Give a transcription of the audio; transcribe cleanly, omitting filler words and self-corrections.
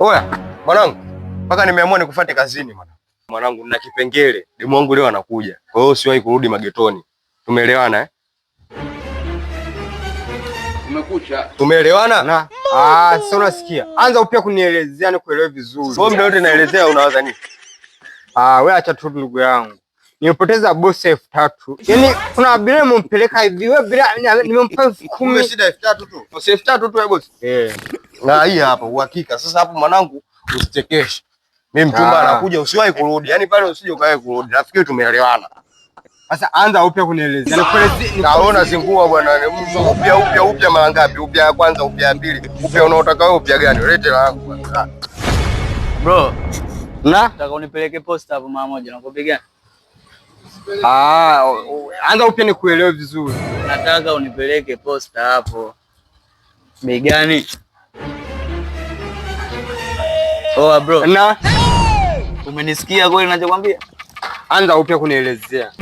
Oya, mwanangu, mpaka nimeamua nikufuate kazini mwanangu. Mwanangu, nina kipengele. Demu wangu leo anakuja. Kwa hiyo usiwahi kurudi magetoni. Tumeelewana eh? Umekucha. Tumeelewana? Na ah, sasa unasikia. Anza upya kunielezea nikuelewe vizuri. Sio muda wote naelezea unawaza nini? Ah, wewe acha tu ndugu yangu. Nimepoteza bosi 3,000. Yaani kuna abiria nimempeleka hivi, wewe bila nimempa 10,000. Shida 3,000 tu. Si 3,000 tu ya bosi. Eh. Na hii hapa uhakika. Sasa hapo mwanangu usichekeshe. Mimi mchumba anakuja usiwahi kurudi. Yaani pale usije ukawahi kurudi. Nafikiri tumeelewana. Sasa anza upya kunielezea. Nikuelezee. Naona zingua bwana. Upya upya upya mara ngapi? Upya ya kwanza, upya ya pili. Upya unaotaka wewe upya gani? Lete langu bwana. Bro, Na nataka unipeleke posta hapo mara moja. Nakupiga. ah, anza upya nikuelewe vizuri. Nataka unipeleke posta hapo. Bei gani? Oa bro. Na umenisikia kweli ninachokwambia? Anza upya kunielezea.